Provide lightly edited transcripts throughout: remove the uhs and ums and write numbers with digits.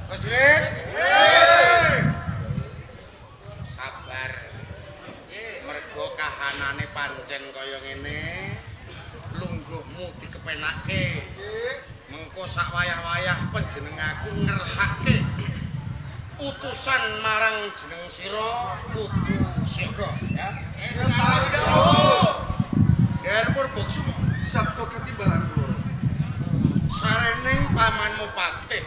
Prajurit. Nggih. Sabar. Mergo kahanane pancen kaya ngene, lungguhmu dikepenake. Mengko sak wayah-wayah panjenengaku ngersake utusan marang jeneng sira kudu siaga ya. Ger Purbaksumo Sabda ketimbalan kula. Sarening pamanmu patih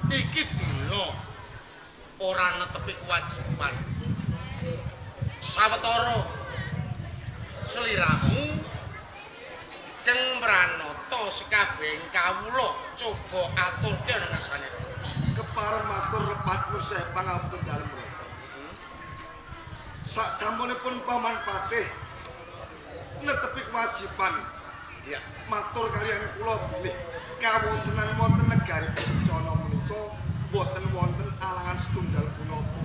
iki dina ora netepi kewajiban. Sawetara sliramu keng mranata sekabehing kawula coba aturke ana ngersane. Kepareng matur lepat nyuwun pangapunten dalem. Sak sampunipun paman patih netepi kewajiban Iya. Matur kaliyan kula bilih kawontenan wonten negari Kencana menika boten wonten alangan setunggal punapa.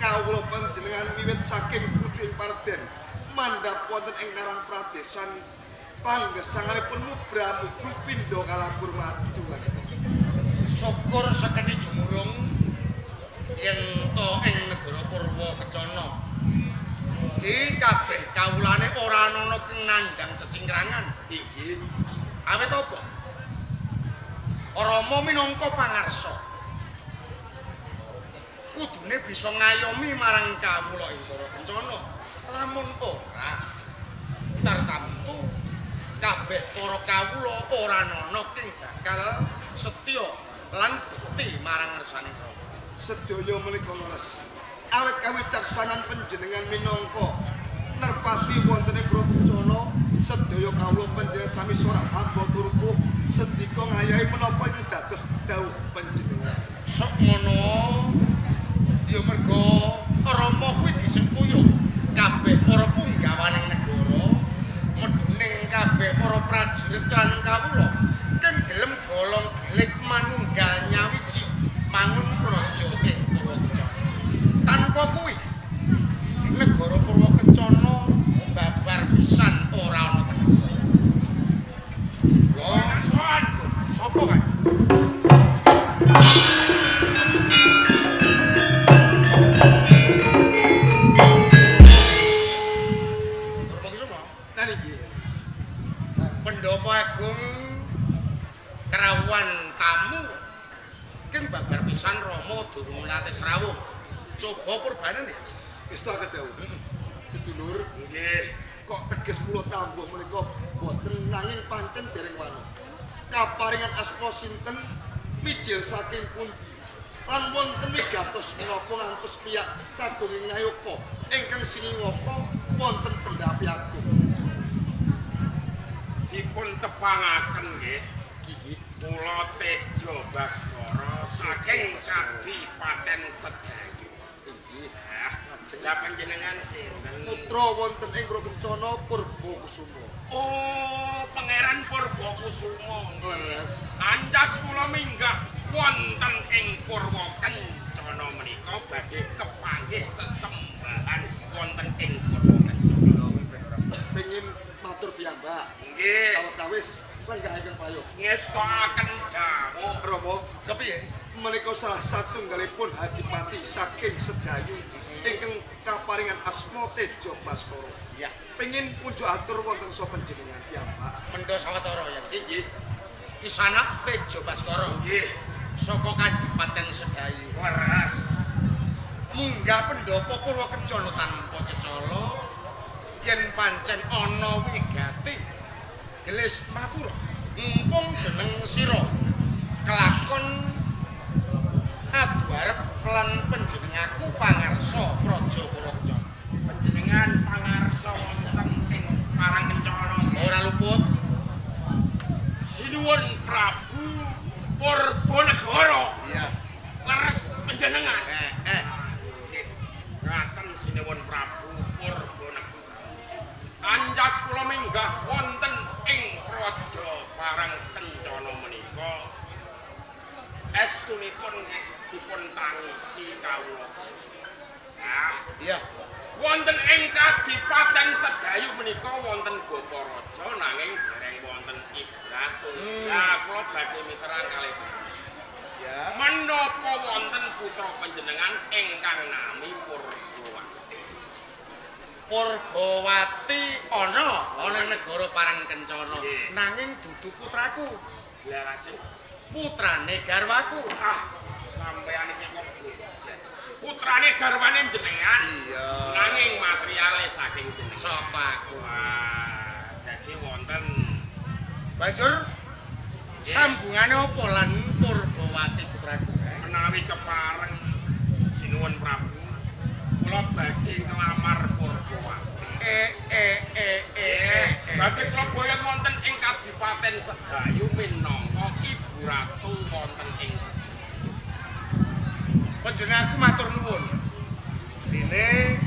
Kawula panjenengan wiwit saking pucuking parden mandhap wonten ing Karang Pradesan panggesanganipun mubra-mubru pindha kalabur madu Kanjeng. Syukur sekedhi jumurung yen to ing negara Purwa Kencana. Iki kabeh kawulane ora ana kang nandhang cecingkrangan. Inggih. Awit apa? Rama minangka pangarsa. Kudune bisa ngayomi marang kawula ing Purwa Kencana. Lamun ora, tartamtu kabeh para kawula ora ana kang bakal setya lan bekti marang ngersane Rama. Sedaya menika leres. Awit kawicaksanan panjenengan minangka nerpati wonten ing Kencana, sedaya kawula panjenengan sami sorak hamba turpuh sendika ngayahi menapa ing dados dawuh panjenengan. Sok ngono ya mergo Rama kuwi disengkuyung kabeh para punggawaning negara, medhuning kabeh para prajurit lan kawula kang gelem golong gilig manunggal nyawiji mangun praja ing Purwa Kencana. Tanpa kuwi negara Purwa Kencana babar pisan ora ana tegese. Lho, sapa kae? Purba Kusuma. Nah niki Pendopo Agung kerawuhan tamu keng babar pisan Rama durung nate srawuh. Coba purbane. Wis ta kedhawuh. Sedulur, Nggih. Kok teges kula tambuh menika boten, nanging pancen dereng wano. Kaparingan asma sinten, mijil saking pundi? Lan wonten wigatos menapa ngantos piyak sagunging nayaka ingkang siniwaka wonten pendhapi agung. Dipun tepangaken nggih. Iki Kula Tejo Baskara saking Kadipaten Sedayu. Inggih. Lah panjenengan sinten? Putra wonten ing Kencana Purba Kusuma. Oh, Pangeran Purba Kusuma. Leres. Ancas kula minggah wonten ing Purwa Kencana menika badhe kepanggih sesembahan wonten ing Purwa Kencana. Pengin matur piyambak. Nggih. Sawetawis lenggah ingkang payung. Ngestokaken dawuh. Rama, Kepiye? Menika salah satunggalipun hadipati saking Sedayu ingkang kaparingan asma Tejo Baskara. Iya. Pengin kunjuk atur wonten sapa panjenengan piyambak. Mendha sawetara ya. Inggih. Kisanak Tejo Baskara Nggih. Saka Kadipaten Sedayu. Leres. Munggah pendopo Purwa Kencana tanpa cecala yen pancen ana wigati gelis matura mumpung jeneng sira kelakon adu arep lan panjenengaku pangarsa praja Purwa Kencana. Panjenengan pangarsa wonten ing Parang Kencana. Ora luput. Sinuwun Prabu Purbanegara. Iya. Leres panjenengan. Eh. Nggih. Ngaten sinuwun Prabu Purbanegara. Anjas kula minggah wonten ing Praja Parang Kencana menika. Estunipun dipun tangisi kawula. Ah, Iya. Wonten ing Kadipaten Sedayu menika wonten Bapa Raja nanging dereng wonten Ibu Ratu. Lah kula badhe miterang kalih Ya. Menawi Purbawati ana ana ing negara Parang Kencana. Nanging dudu putraku. Lah lajeng putrane garwaku. Ah, sampeyan iki kok putrane garwane jenengan. Iya. Nanging materiale saking jenengan. Sapa aku? Wah, dadi wonten banjur sambungane apa lan Purbawati putraku? Menawi kepareng Sinuwun Prabu, kula badhe nglamar Purbawati. Badhe kula boyong wonten ing Kadipaten Sedayu minangka Ibu Ratu wonten ing Sedayu. Panjenenganku matur nuwun. Dene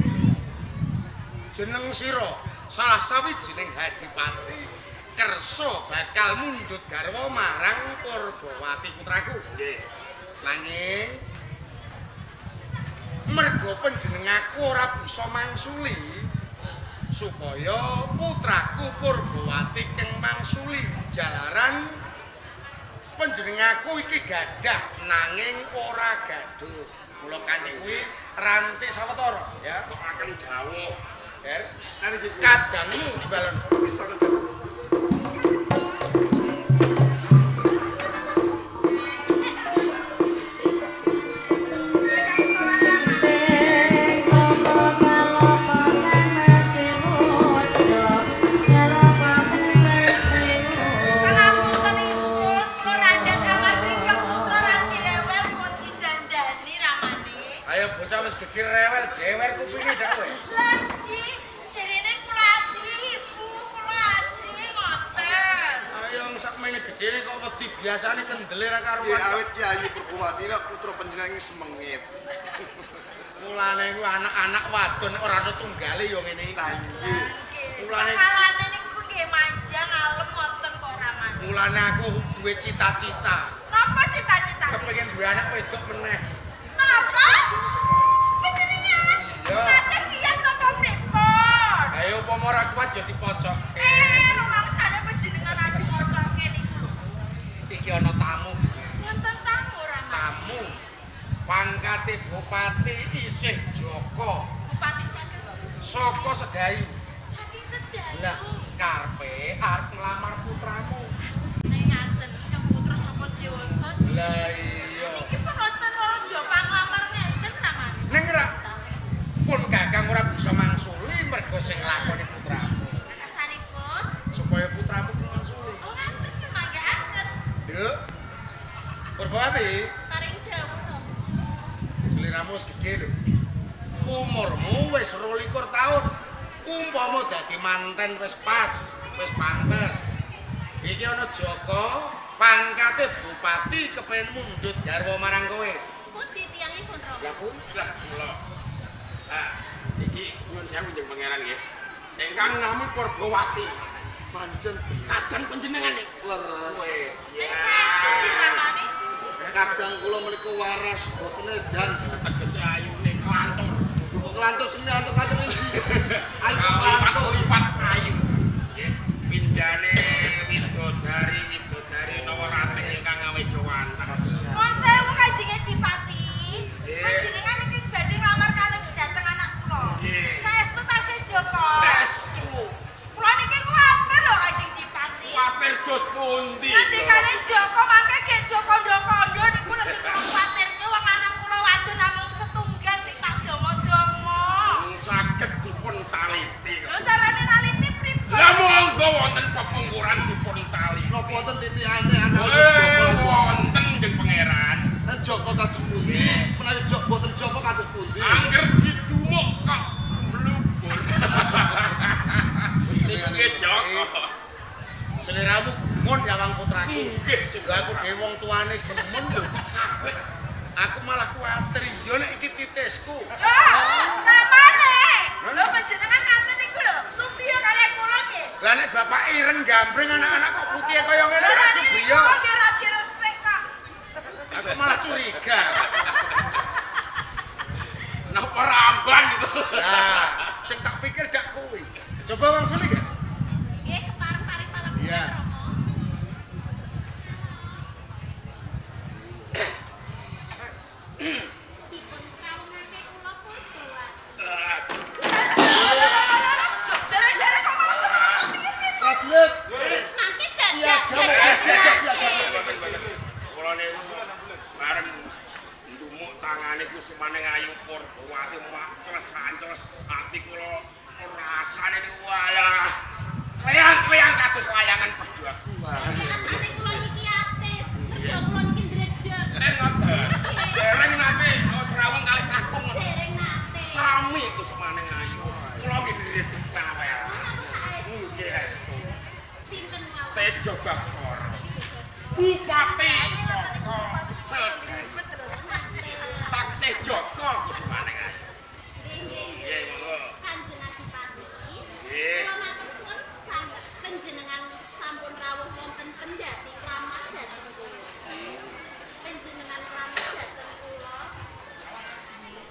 jeneng sira salah sawijining hadipati kersa bakal mundhut garwa marang Purbawati putraku. Nggih. Nanging merga panjenenganku ora bisa mangsuli supaya putraku Purbawati keng mangsuli jalaran panjenenganku iki gadah nanging ora gaduh. Mula kanthi kuwi ranti sawetara ya. Tokaken dawuh. Her, kadangmu dibalon. Wis tak dawuh. Gede rewel jewer kupinge dak kowe. Lah Ji, jarene kula ajri ibu, kula ajri ngoten. Ayo sakmene gedene kok wedi biasane kendele ra karuan. Nggih awit Yayi Purbawati nek putra panjenengan semengit. Mulane ku anak-anak wadon ora ana tunggale ya ngene iki. Lah nggih. Mulane sakalane niku nggih manja ngalem ngoten kok ramane. Mulane aku duwe cita-cita. Napa cita-cita? Kepengin duwe anak wedok meneh. Napa? Masih kiat napa pripun? Ayo upama ora kuat ya dipocokke. Rumangsane panjenengan aja mocoke niku lho. Iki ana tamu. Wonten tamu Rama? Tamu. Pangkate bupati isih Joko. Bupati saking saka Sedayu. Saking Sedayu. Lah karepe arep nglamar putramu. Nek ngaten kang putra sapa dewasa? Lah iya. Niki pun wonten raja panglamar ngenten Rama. Ning ra pun kakang ora bisa mangsuli mergo sing nglakoni putramu. Kersanipun supaya putramu ku mangsuli. Oh ngaten kemanggaaken. Nduk. Purbawati, paring dawuh Rama. Seliramu wis gedhe lho. Umurmu wis 22 taun. Umpama dadi manten wis pas, wis pantes. Iki ana Joko, pangkate bupati kepengin mundhut garwa marang kowe. Pundi tiyangipun Rama? Lah pun, lah kula. Ah, iki nyuwun sewu njeng pangeran nggih. Ingkang nami Purbawati. Pancen kadang panjenengan nek leres. Nek saestu jiramane kadang kula menika waras boten edan tegese ayune klantur. Kok klantur sing ngantuk-ngantuk iki. Ayu klantur lipat ayu. Nggih, pindane widodari widodari Nawarati ingkang awejo wantah. Nuwun sewu Kanjeng Adipati. Panjenengan iki badhe nglamar kalih dhateng anak kula. Saestu tasih Joko. Saestu. Kula niki kuwatir lho Kanjeng Adipati. Kuwatir dos pundi? Ngendikane Joko mangke gek Joko kondo-kondo niku lho sing kula kuwatirke wong anak kula wadon namung setunggal sing tak domo-domo. Saged dipun taliti. Lho carane naliti pripun? Lah monggo wonten pepungkuran dipun taliti. Napa wonten titikane anak Joko? Wonten njeng pangeran. Joko kados pundi? Menawi Joko boten Joko kados pundi? Angger didumuk kok mlubur. Niku nggih Joko. Seliramu gumun nyawang putraku. Nggih, sing Lha aku dhewe wong tuane gumun lho kok saged. Aku malah kuwatir yo nek iki titisku. Lho, ramane. Lho panjenengan ngaten niku lho, Supriyo kalih kula nggih. Lah nek bapak ireng gambreng anak-anak kok putih kaya ngene ora Supriyo. Kula nggih radi resik kok. Aku malah curiga. Napa ramban itu? Lah, sing tak pikir jak kuwi. Coba wang suli gak? Nggih, kepareng paring pawangsulan Iya. Rama. Dipun kawunake kula Purbawati. Bareng ndumuk tangane Kusumaning Ayu Purbawati macles-ancles ati kula rasane niku walah. Kleyang-kleyang kados layangan pedhot. Rasane kula niki atis, mergo kula niki ndredeg. Eh ngoten. Dereng nate srawung kalih kakung ngoten. Dereng nate. Sami Kusumaning Ayu. Kula nggih ndredeg kawel. Napa saestu? Nggih estu. Sinten mawon? Tejo Baskara. Bupati saka Sedayu. Taksih Joko Kusumaning Ayu. Nggih, nggih. Nggih, monggo. Kanjeng Adipati. Nggih. Kula matur suwun sanget panjenengan sampun rawuh wonten pendhapi kramat dhateng kula. Panjenengan kramat dhateng kula.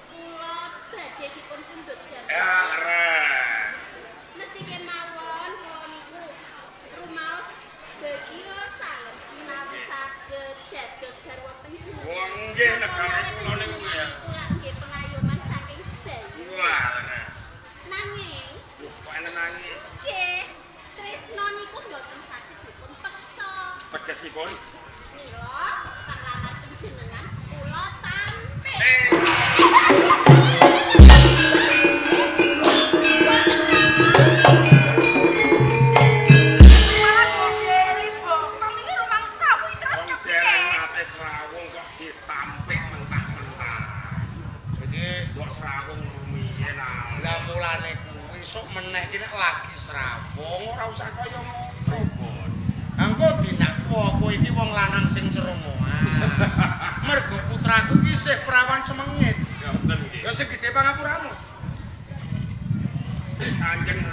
Kula badhe dipun pundhut Ya, garwa. leres. Mesti kemawon kula niku rumaos bagya sanget menawi saged dados garwa panjenengan. Wong nggih negara kula niku ya. Niku lak nggih pengayoman saking sedaya. Wah, leres. Nanging Loh, kok enten nangis? nggih, tresna niku mboten saged dipun peksa. Tegesipun Mila panglamar panjenengan kula tampik. eh Malah gondeli bokong iki rumangsamu iki terus wong kepiye? dereng nate srawung kok ditampik mentah-mentah. Iki Mbok srawung rumiyin ah. lah mulane kuwi sok meneh iki nek lagi srawung ora usah kaya ngono. Pripun? Engko dinakwa kowe iki wong lanang sing ceromohan. Mergo putraku iki isih perawan semengit. Ngoten nggih. Ya sing gedhe pangapuramu. Kanjeng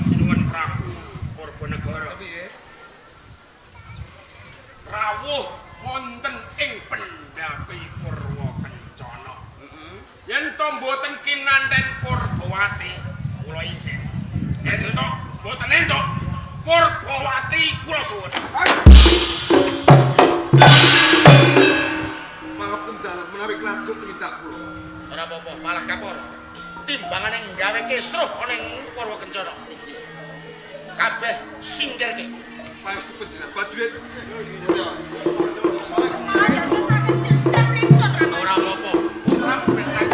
Sinuwun Prabu Purbanegara Piye? rawuh wonten ing pendhapi Purwa Kencana. Heeh. Yen to mboten kinanten Purbawati, kula isin. Yen to mboten entuk Purbawati kula suwun. Maafun dalem menawi kladuk tumindak kula. Ora apa-apa, malah kapor. Timbangane gawe kisruh ana ing Purwa Kencana. Kabeh singkirke. Paestu panjenengan prajurit. Malah dados saged dendam pripun Rama? Ora apa-apa. Putramu ben Mas.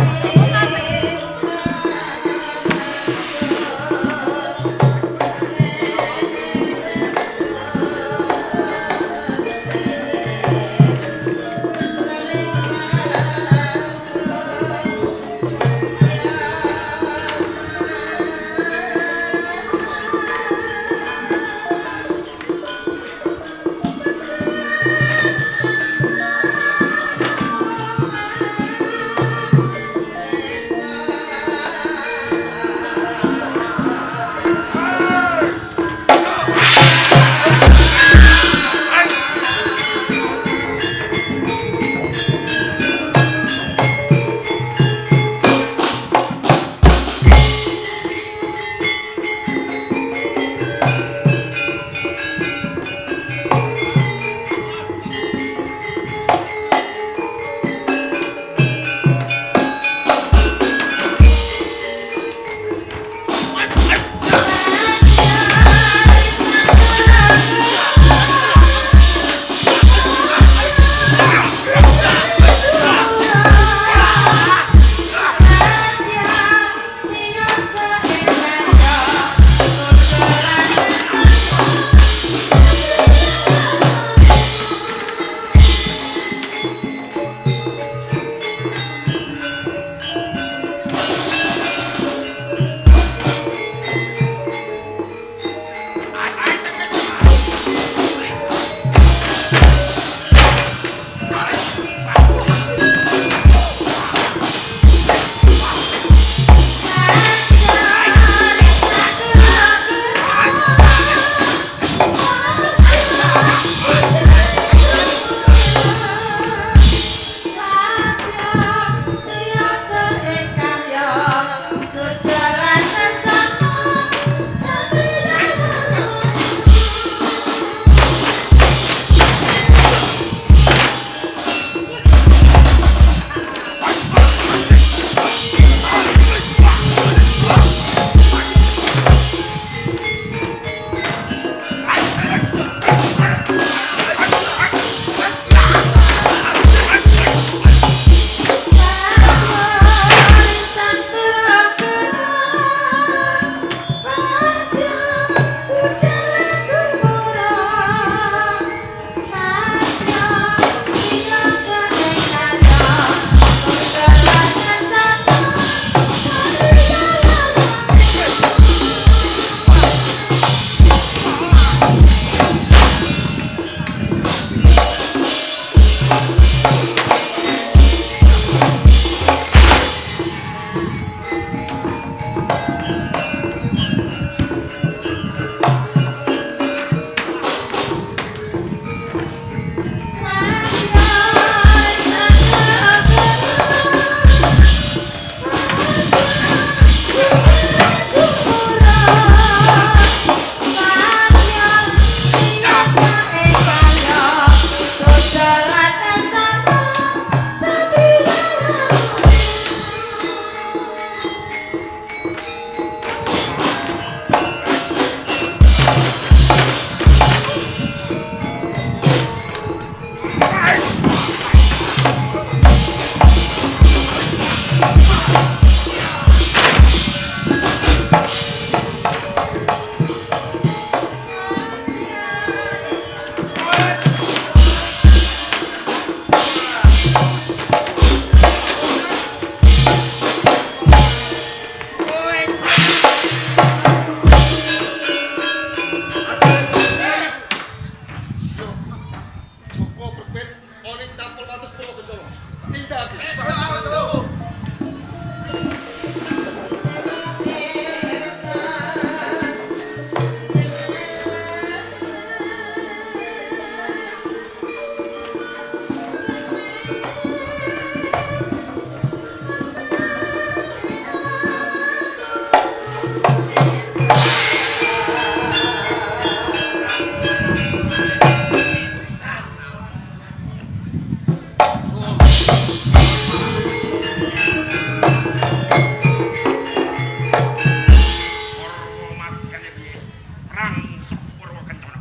Joko Berbet oning tampil wates Purwo Kencana. Tindakake. Purwa madyane piye? Rangsuk Purwa Kencana.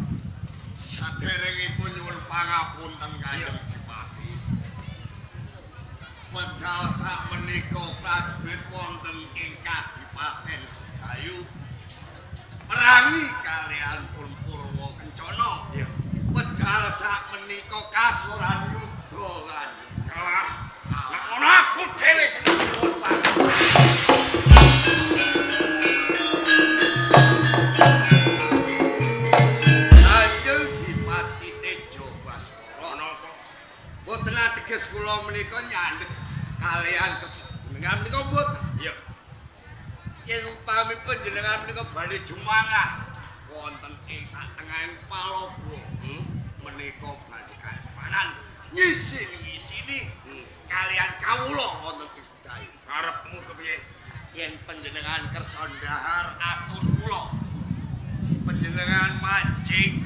Saderengipun nyuwun pangapunten Kanjeng Dipati. Wekdal sakmenika prajurit wonten ing Kadipaten Sedayu perangi kalian pun Purwa Kencana. Iya. Wekdal sakmenika kasoran yudha Kanjeng. Kalah. Lah ngono aku dhewe sing nyuwun pangapunten. Kanjeng Dipati Tejo Baskara. Napa? Mboten ateges kula menika nyandhek kalian kesenengan menika mboten. Iya. Yen upami panjenengan menika badhe jumangah wonten ing satengahing paloga menika badhe kasepanan ngisin-ngisini kalian kawula wonten ing sedayu. Karepmu kepiye? Yen panjenengan kersa ndahar atur kula, panjenengan mancing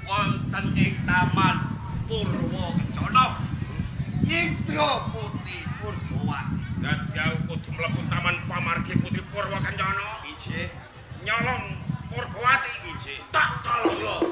wonten ing Taman Purwa Kencana nyidra Putri Purbawati. Dadi aku kudu mlebu Taman Pamargi Putri Purwa Kencana. Injih. Nyolong Purbawati. Injih. Tak colong.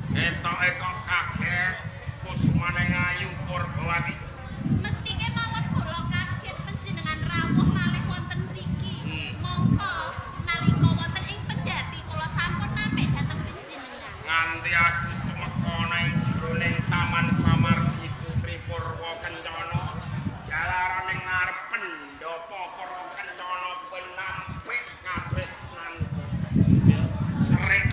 Etoke kok kaget kusumane ngayu Purbawati. Mesti kemawon kula kaget panjenengan rawuh malih wonten mriki. Mongko nalika wonten ing pendhapi kula sampun nampik dhateng panjenengan. Nganti aku tumeka nang jroning Taman Pamargi Putri Purwa Kencana, jalaran ing ngarep pendhapa Purwa Kencana kuwi nampik katresnanku. Serik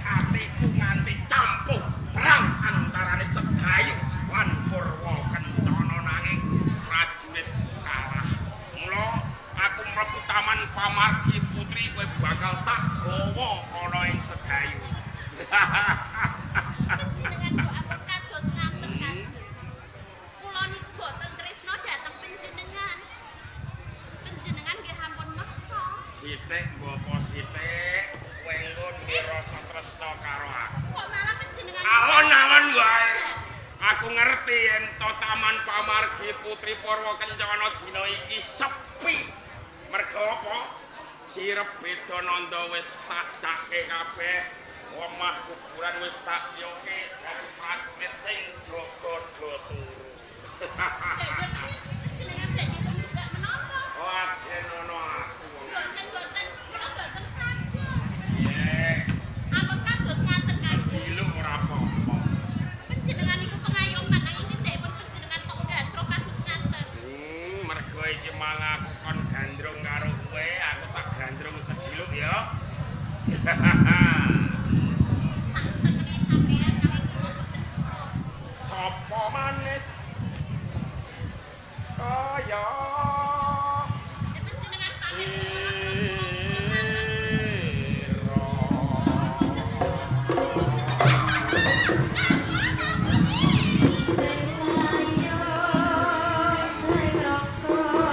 Taman pamargi Putri Purwa Kencana dina iki sepi. Merga apa? Sirep Bedananda wis tak cake kabeh. Omah kuburan wis tak yoke dadi prajurit sing jaga do turu. Jenengan badhe tumugak menapa? Oh, adenono aku wong. Boten-boten, kula boten saged. Piye? Ampun kados ngaten Kanjeng. Diluk ora apa-apa. Panjenengan niku pengayoman nanging tindakipun panjenengan kok gasro kados ngaten. Mergo iki mang aku kon gandrung karo kowe, aku tak gandrung sediluk ya. Sak senenge sampean nanging kula boten purun. Sapa manis kaya Panjenengan pamit kula terus kula ngaten. sira. Sing sayur, sing rokok.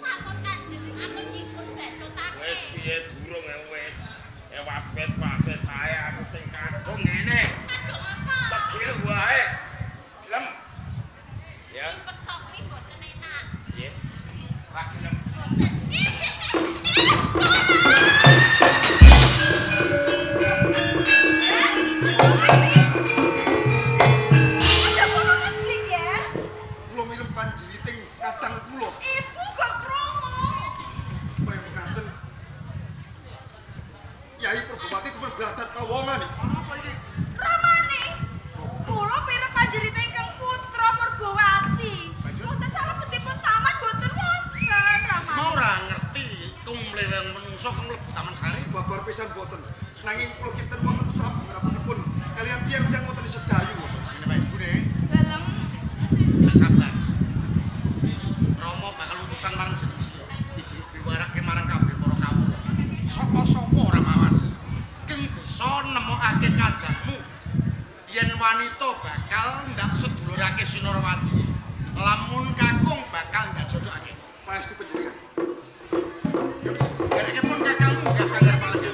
Sampun Kanjeng, ampun dipun bacotake. Wis piye durung ya wis. Ewas wis wis ae aku sing kadung ngene. Kadung apa? Sediluk wae. Gelem. Ya, Dipun sopi boten enak. piye? Ora gelem. Boten. Ada kono ngendi ya? Kula mireng panjeriting kadang kula. Ibu gak krungu. Premkaten. Yai Purbawati demen bladat pawongan iki. Ana apa iki? Ramane, kula pireng panjerite ingkang putra Purbawati. Lanjut. Wonten salebetipun taman boten wonten ramane. Mau ora ngerti tumleweng menungso kang mlebu Taman Sari. Babar pisan boten. Nanging kula kinten wonten sabrapatipun kalian tiyang-tiyang wonten sedayu. Sing Pak Ibu ne, Dalem sing sabar. Rama bakal utusan marang jeneng sira. Diwarake marang kabeh para kawula. Sapa-sapa ora mawas. Keng bisa nemokake wanita bakal ndak sedulurake Sinarwati. Lamun kakung bakal ndak jodhokake. Paestu panjenengan. Ya wis, dereke pun kakang munggah sanggar palenggan.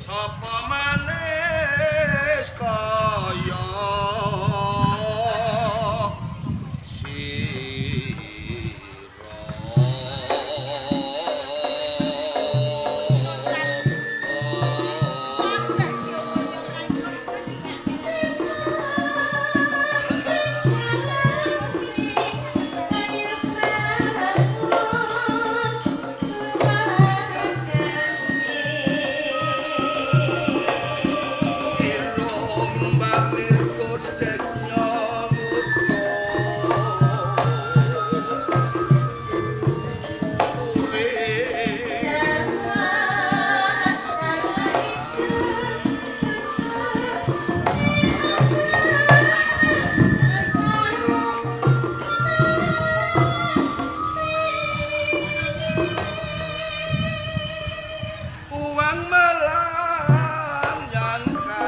Sapa manis kaya Uang melang nyangka.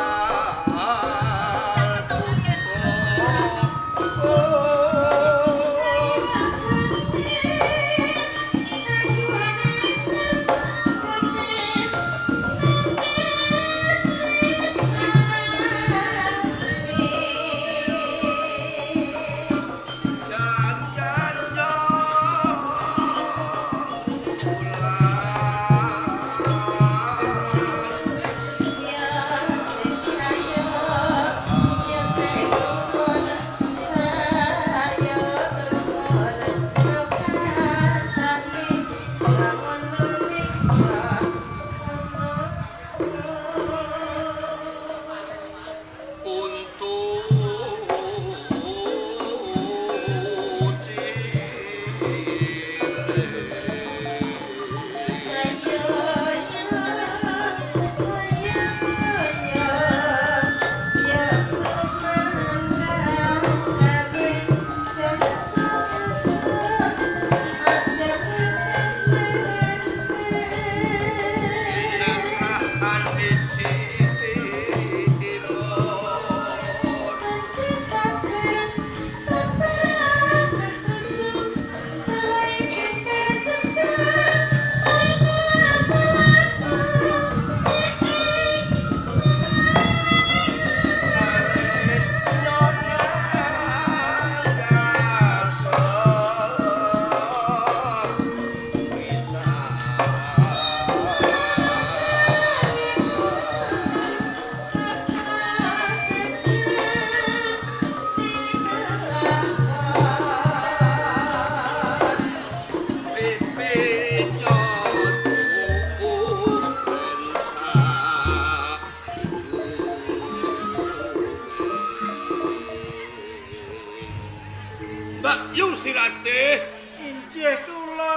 Mbak Yu Sirate. Inggih kula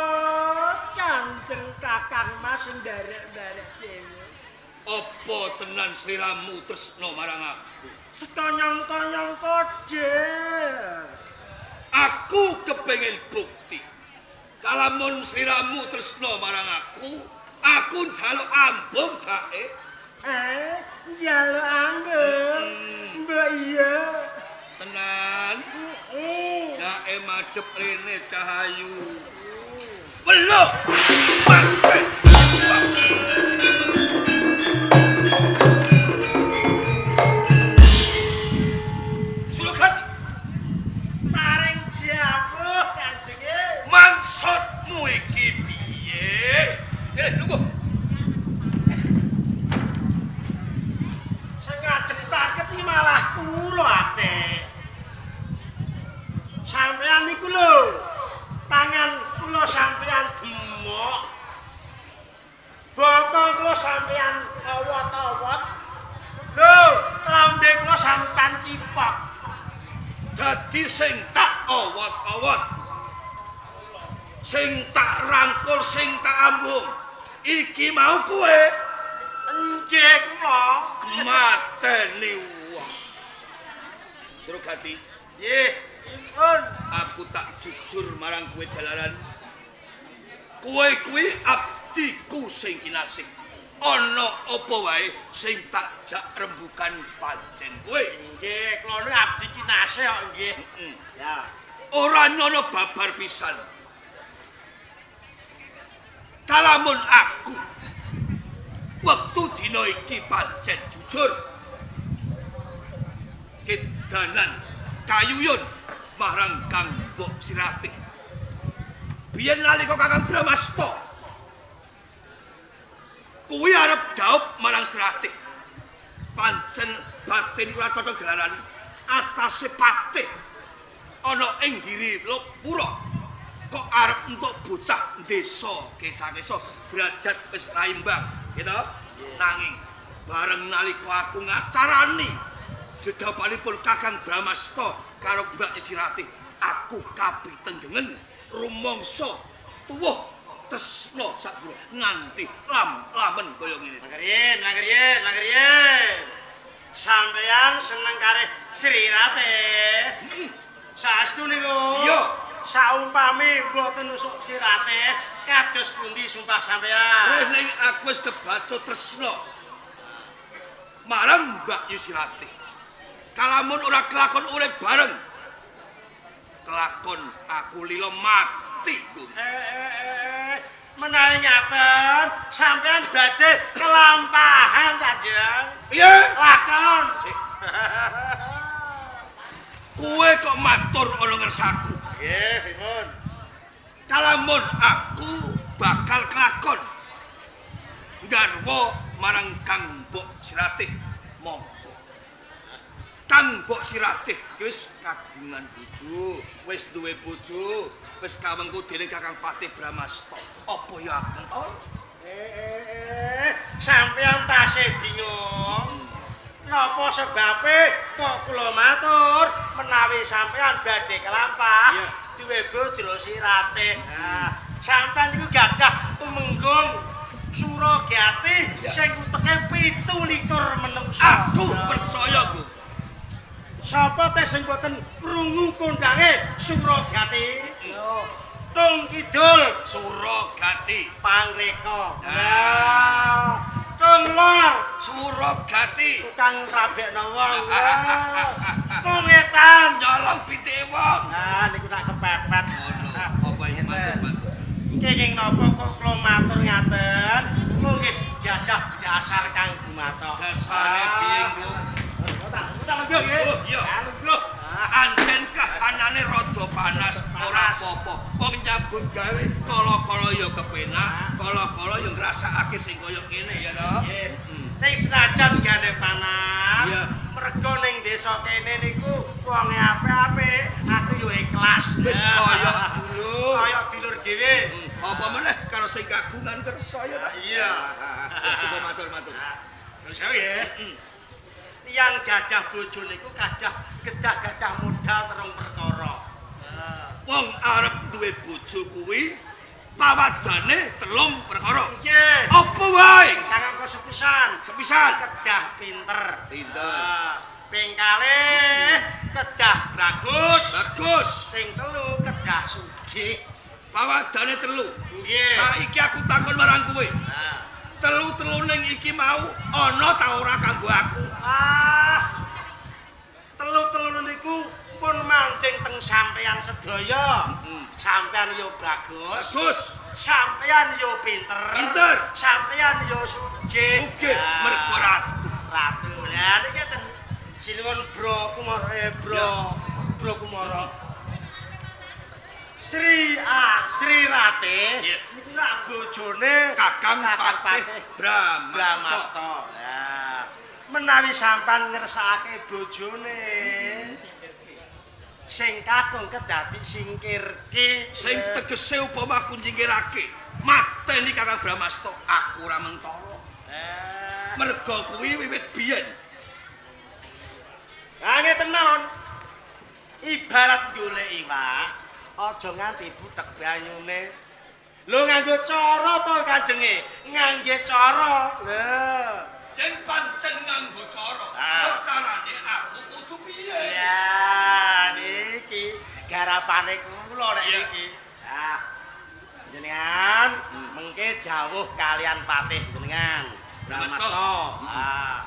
Kanjeng Kakang Mas nderek-nderek dhewe. Apa tenan sliramu tresna marang aku? Sekonyong-konyong kode. Aku kepengin bukti. Kalamun sliramu tresna marang aku, aku njaluk ambung jake. Njaluk ambung. Mbok iya. Tenan. Jake madhep rene Cahayu. Weluk. Mate. Sulukat. Paring dawuh Kanjenge. Maksudmu iki piye? Lungguh. Sing tak rangkul, sing tak ambung. Iki mau kowe Nggih kula. Mateni wong. Surogati, Nggih, pripun? Aku tak jujur marang kowe jalaran. Kowe kuwi abdiku sing kinasih. Ana apa wae sing tak jak rembukan pancen kowe. Nggih, kula nu abdi kinasih kok nggih. Heeh. Ya. Ora nyono babar pisan. Kalamun aku wektu dina iki pancen jujur. Kedanan kayuyun marang Kang Mbok Siratih. Biyen nalika Kakang Brahmasta kuwi arep dhaup marang Siratih. Pancen batin ora cocok jalaran atase patih ana ing Giri Lopura kok arep entuk bocah desa kesa-kesa derajat wis raimbang gitu. Nanging bareng nalika aku ngacarani dedhapanipun Kakang Brahmasta karo Mbak Siratih, aku kapitenggengen rumangsa tuwuh tresna sakjroning nganti lam-lamen kaya ngene. Mangkriyen, mangkriyen, mangkriyen. Sampeyan seneng kalih Sri Ratih. Saestu niku. Iya. Saumpami mboten nusuk Sri Ratih, kados pundi sumpah sampeyan? Ning aku wis kebaca tresna marang Mbak Yusiratih. Kalamun ora kelakon urip bareng, kelakon aku lila mati. Menawi ngaten, sampeyan badhe kelampahan Kanjeng. Piye? Lakon. Kowe kok matur ana ngersaku? Nggih, pripun? Kalamun aku bakal kelakon nggarwa marang Kang Mbok Siratih. Monggo. Kang Mbok Siratih wis kagungan bojo, wis duwe bojo, wis kawengku dening Kakang Patih Brahmasta. Apa ya aku mentol? Sampeyan tasih bingung. Napa sebabe kok kula matur menawi sampeyan badhe kelampah duwe bojo Siratih. Nah, sampeyan niku gadah tumenggung Surogati sing uteke 27 menungsa. Aku percaya ku. Sapa teh sing boten krungu kondange Surogati? Tung Kidul Surogati Pangreka. Nah, Tung Lor Surogati tukang rabekno wong. Tung Wetan nyolong pitike wong. Nah, niku nak kepepet. Apa iki matur-matur? Kenging napa kok kula matur ngaten? Kula nggih gadah dasar kang gumathok. Dasare piye, Nggo? Tak lungguh nggih. Oh, iya. Lungguh. Ancen kahanane rada panas, ora apa-apa. Wong nyambut gawe kala-kala ya kepenak, kala-kala ya ngrasakake sing kaya ngene ya to. Nggih. Ning senajan gane panas, mergo ning desa kene niku wonge apik-apik, aku yo ikhlas. Wis kaya dulur. Kaya dulur dhewe. Apa meneh karo sing kagungan kersa ya ta? Iya. Coba matur-matur. Terus ya. Tiyang gadah bojo niku gadah kedah-gadah modal telung perkara. Wong arep duwe bojo kuwi pawadane telung perkara. Nggih. Apa wae? Kang angka sepisan. Sepisan. Kedah pinter. Pinter. Ping kalih kedah bagus. Bagus. Ping telu kedah sugih. Pawadane telu. Nggih. Saiki aku takon marang kowe. Telu-telu ning iki mau ana ta ora kanggo aku? Ah. Telu-telu niku pun mancing teng sampeyan sedaya. Sampeyan yo bagus. Bagus. Sampeyan yo pinter. Pinter. Sampeyan yo sugih. Sugih mergo ratu. Ratu. Lah niki ten sinuwun Bro Kumara, Bro. Bro Kumara. Sri A Sri Ratih niku lak bojone Kakang Patih Brahmasta. Brahmasta. Lah, menawi sampean ngersakake bojone sing kakung kedah disingkirke, sing tegese upama aku nyingkirake mateni Kakang Brahmasta aku ora mentara. Mergo kuwi wiwit biyen. Lah ngeten mawon. Ibarat golek iwak, Aja nganti butek banyune. Lho nganggo cara to Kanjenge, ngangge cara. Lho. Yen pancen nganggo cara, carane aku kudu piye? Ya, niki garapane kula nek niki. Ah. Jenengan mengke dawuh kalian patih jenengan. Brahmasta. Ah.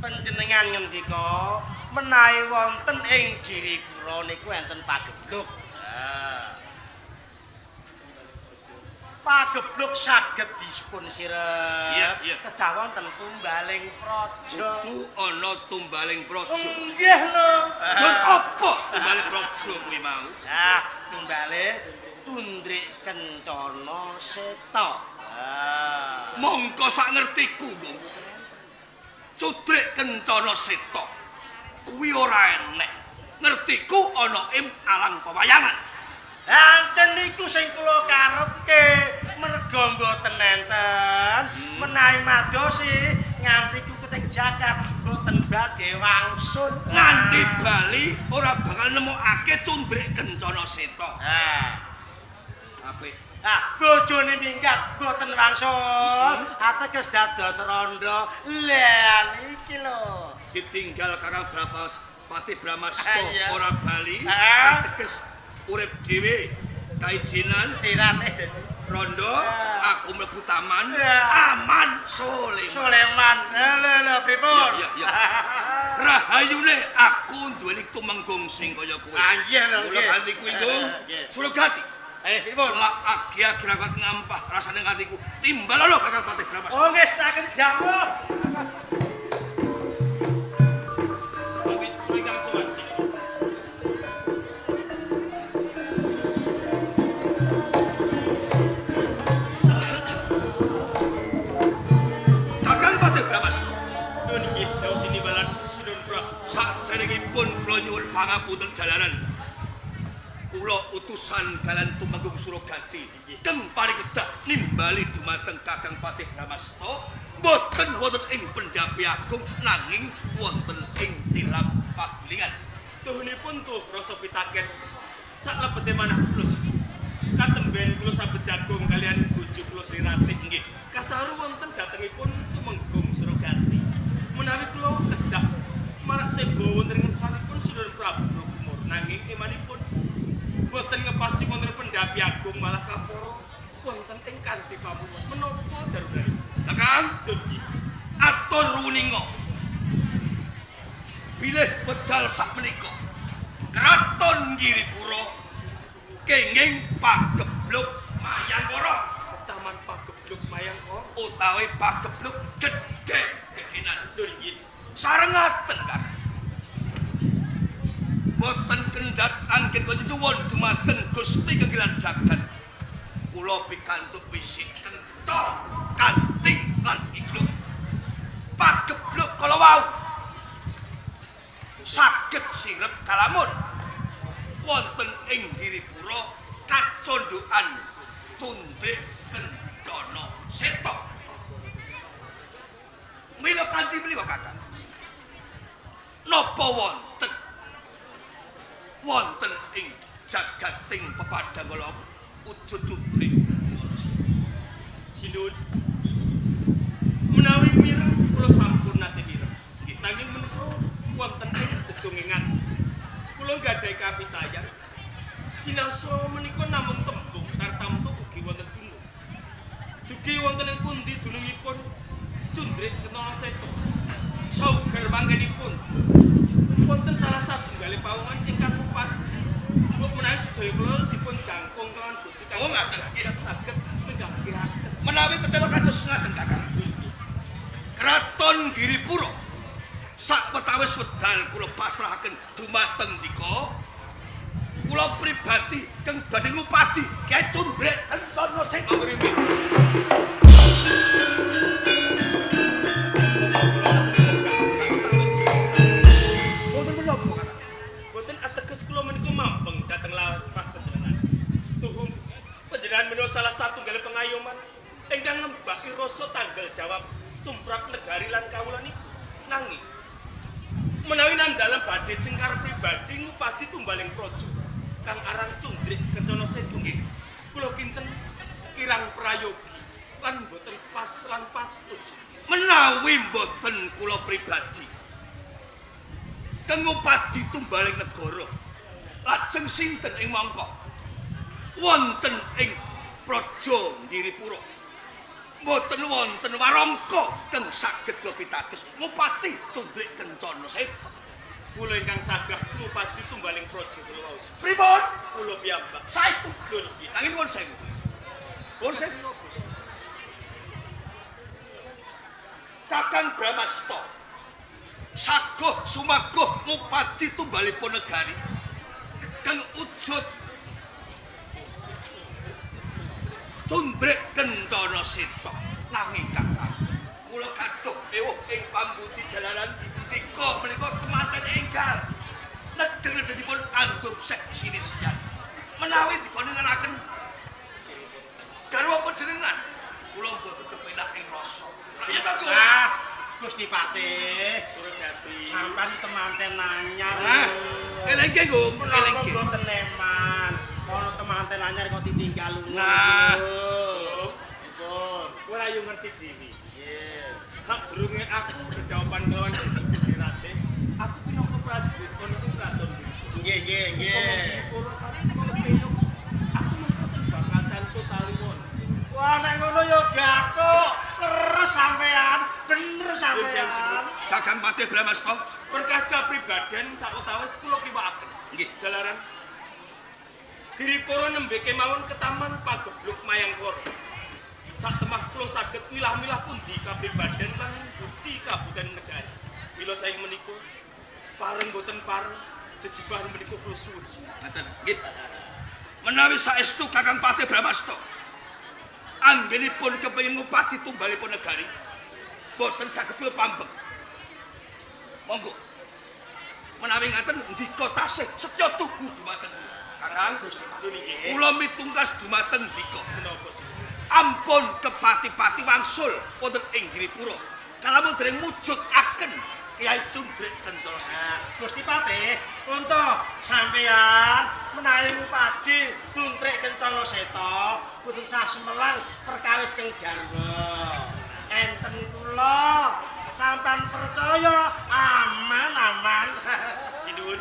Panjenengan ngendika menawi wonten ing Giripura niku enten pagebluk. Ah. Pagebluk saged dipun sirep. Iya, iya. Kedah wonten tumbaling praja. Kudu ana tumbaling praja. Nggih lho. Jon apa tumbaling praja kuwi mau? Ah, tumbale Cundrik Kencana Seta. Ah. Mongko sak ngertiku, Gong. Cundrik Kencana Seta kuwi ora enek. Ngertiku ana ing alang pewayangan. Anten niku sing kula karepke, merga mboten enten menawi madosi nganti kukuting jagat mboten badhe wangsul. Nganti bali ora bakal nemokake Cundrik Kencana Seta. Ah. Apik. Ah, bojone minggat mboten wangsul, ateges dados rondo. Lah niki lho. Ditinggal Kakang Brahmas, Patih Brahmasta ora bali, ateges urip dhewe kaijinan sirate rondo, aku mlebu taman aman Soleman. Soleman. Lho lho pripun? Iya iya. Rahayune aku duweni tumenggung sing kaya kowe. Ah iya lho. Kula ganti kuwi, Gung. Surogati. Pripun? Selak agi-agi rakat ngampah rasane ngatiku. Timbal lho Kakang Patih Brahmasta. Oh nggih, tak jawab. Pangapunten jalaran kula utusan dalan Tumenggung Surogati keng parikedah nimbali dumateng Kakang Patih Brahmasta mboten wonten ing pendhapi agung nanging wonten ing tilam pagulingan. Tuhunipun tuh rasa pitaken sak lebete manah kula katemben kula sabet jagung kalian bojo kula Sri Ratih nggih kasaru wonten datengipun Tumenggung Surogati menawi kula kedah marak sebo wonten ngersanipun Sinuwun Prabu Kumur nanging emanipun boten ngepasi wonten pendhapi agung malah kaporo wonten ing kanthi pamuwun menapa darurane Kakang atur wuninga bilih wedal sakmenika Kraton Giripura kenging pagebluk Mayangkara Taman pagebluk Mayangkara utawi pagebluk gedhe gedhenan. Lho nggih. Sarengaten Kakang. Boten kendhat anggen kanyuwun dumateng Gusti Kegilan Jagat. Kula pikantuk wisik kentha kanthi lan ikluk. Pagebluk kala wau saged sirep kalamun wonten ing Giripura kacondhokan Cundrik Kencana Seta. Mila kanthi menika Kakang. Napa wonten wonten ing jagating pepadang kala wujud Cundrik Kencana Seta. Sinuwun menawi mireng kula sampun nate mireng. Nanging menika wonten ing dedongengan kula nggadahi kapitayan sinaosa menika namung tembung tartamtu ugi wonten gunung. Dugi wonten ing pundi dunungipun Cundrik Kencana Seta. Sauger manggenipun wonten salah satunggaling pawongan ingkang kupat. Mbok menawi sedaya kula dipun jangkung kelawan Gusti Kang. Oh ngaten saged minggahaken. Menawi tetela kados ngaten Kakang. Kraton Giripura sakwetawis wedal kula pasrahaken dumateng dika kula pribadi keng badhe ngupadi Kyai Cundrik Kencana Seta. Mboten menapa Kakang. Boten ateges kula menika mampeng dhateng lampah panjenengan. Tuhum panjenengan menika salah satunggaling pengayoman ingkang ngembaki rasa tanggal jawab tumrap negari lan kawula niku. Nanging menawi nang dalem badhe jengkar pribadi ngupadi tumbaling praja. kang aran Cundrik Kencana Seta. Nggih. Kula kinten kirang prayogi lan boten pas lan patut. Menawi mboten kula pribadi kang ngupadi tumbaling negara lajeng sinten ing mangka wonten ing Praja Giripura mboten wonten warangka kang saged kula pitados ngupati Cundrik Kencana Seta. Kula ingkang sagah ngupadi tumbaling praja kula waos. Pripun? Kula piyambak. Saestu. Lho nggih. Nanging nuwun sewu. Nuwun sewu. Kakang Brahmasta sagoh sumagoh ngupadi tumbalipun negari kang ujud Cundrik Kencana Seta. Nanging Kakang kula gaduh ewuh ing pambudi jalaran dika menika temanten enggal nedeng-nedengipun andup sek sinisyan menawi dikoninaken garwa panjenengan kula mboten kepenak ing rasa. Iya to, Gung? Ah, Gusti Patih, Surgati. sampean temanten anyar. Ah, elengke, Gung, Menapa elengke. mboten eman. Ana temanten anyar kok ditinggal lunga. Nah. Pripun? Ora yo ngerti dhewe. Nggih. Sadurunge aku dedhaupan kelawan Gusti Ratih, aku pinangka prajurit ana ing kraton iki. Nggih, nggih, nggih. Aku mengko sing bakal cantu taliwon. Wah, nek ngono ya gathuk. Leres sampean, bener sampean. Kakang Patih Brahmasta. Berkas kapribaden sawetawis kula kiwakaken. Nggih. Jalaran Giripura nembe kemawon ketaman pagebluk Mayangkara. Satemah kula saged milah-milah pundi kapribaden lan bukti kabutan negari. Mila saking menika pareng boten pareng jejibahan menika kula suwun. Ngaten, nggih. Menawi saestu Kakang Patih Brahmasta anggenipun kepengin ngupadi tumbalipun negari boten saged kula pambek. Monggo. Menawi ngaten ndika tasih setya tugu dumateng Kakang. Kula mitungkas dumateng ndika. Menapa sih? Ampun kepati-pati wangsul wonten ing Giripura. Kalamun dereng mujudaken Kyai Cundrik Kencana Seta. Nah, Gusti Patih, unta sampean menawi ngupadi Cundrik Kencana Seta, kudu sah semelang perkawis keng garwa. Enten kula, sampean percaya aman-aman. Sinuwun,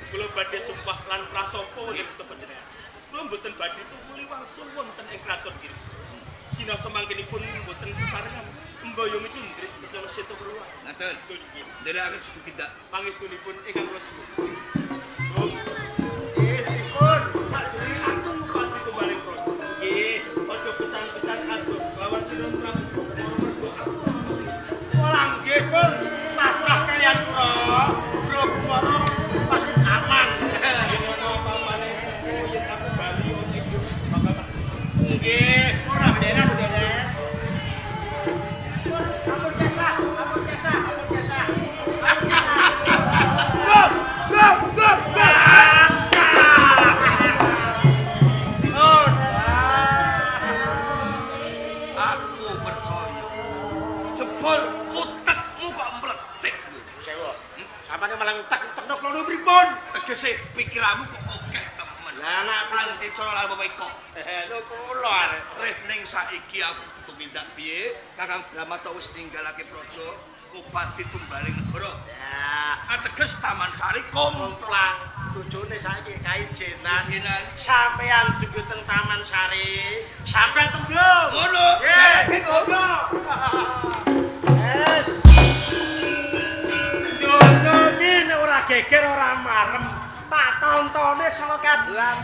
kula badhe sumpah lan prasapa wonten panjenengan. Kula mboten badhe tumuli wangsul wonten ing kraton Giripura. Sinasa mangkenipun mboten sesarengan mboyongi Cundrik Kencana Seta keluar. Ngaten. Nggih. Nderekaken sedu tindak. Pangestunipun ingkang kula suwun. Nggih, pripun? Sakjroning aku ngupadi tumbaling praja. Nggih. Aja pisan-pisan adoh lawan Sinuwun Prabu Bathara mergo aku ora ngerti. Walah nggih pun pasrah kalian kula, Bro Kumara pasti aman. Yen ana apa-apane yen aku bali ing bakal tak Nggih, ora beres beres. Ampun kesah, ampun kesah, ampun kesah. Ampun kesah. Go! Go! Go! Go! Aku percaya. Jebol utekmu kok mletik. Sewu. Sampeyan malah entek-entekno klono pripun? Tegese pikiranmu kok akeh temen. Lah nek Kanthi cara lan weweka. lho kula arek. Reh ning saiki aku kudu tindak piye? Kakang Brahmasta wis ninggalake praja, ngupadi tumbaling negara. Ya, Ateges Taman Sari komplang. komplang bojone saiki kaijenan. Kaijenan. Sampeyan dudu teng Taman Sari, sampeyan tembung. Ngono. Nggih. Eh, ngono. Yes. Dono iki nek ora geger ora marem, tak tontone saka kadelan.